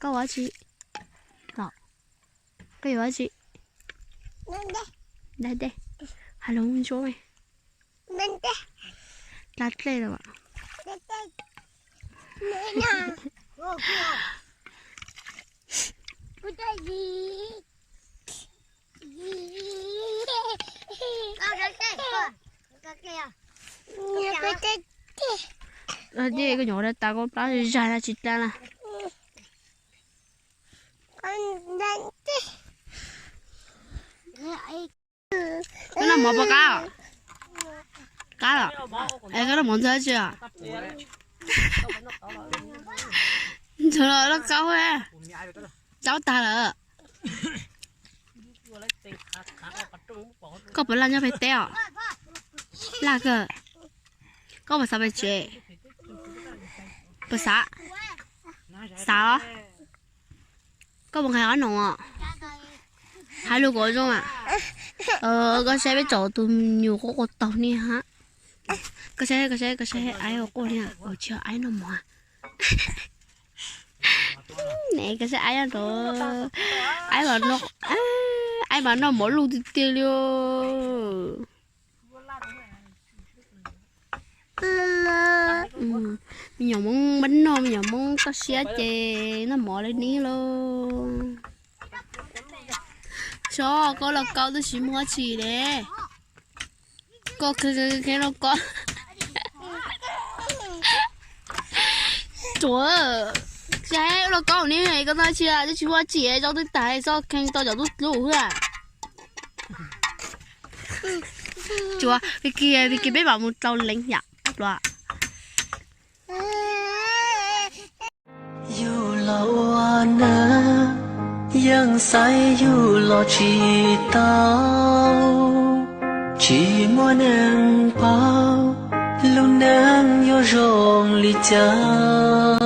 Koj ua tsi? Koj yuav ua tsi? Dab dej. Hais lus Hmoob Ntsuab me. Dab dej los. Dej koj nyuam qhuav tas koj plab zag na tsis tas na. Koj noj mov puas qab? Qab los? Es koj noj mov ntxuav tsi os? Ntxuav los loj kaub, caub tag lawm. Koj puas laj nyob pem teb os? Laj kawg. Koj puas xav pem tsev? Puas xav? Xav os. Koj puas nqhis ob noom os? Hais lus kom zoo a. Koj saib peb tsom tus me nyuam quaj quaj taug niag hab. Koj saib, koj saib, koj saib aib quaj niag, tsis yog aib noj mov. Ne koj saib aib nrov, aib mas noj mov luj tiag tiag li. Me nyuam Hmoob npab noj, me nyuam Hmoob toj siab ces noj mov li neb lauj. Xyov koj lauj kaub twb tsis muaj tsi li. Koj kheev lauj kaub. Tsuav, tsis hais lauj kaub ne, koj toj siab twb tsis muaj tsi, zaub twb tag, txhob kheev tau cov tub dlub xwb. Tsuav, Vicky, Vicky peb mam mus tau leev yam pluav. Yug los ua neeg, yeej xaiv yug los tsis tau. Tsis muaj neeg paub, lub neej yuav zoo li cas.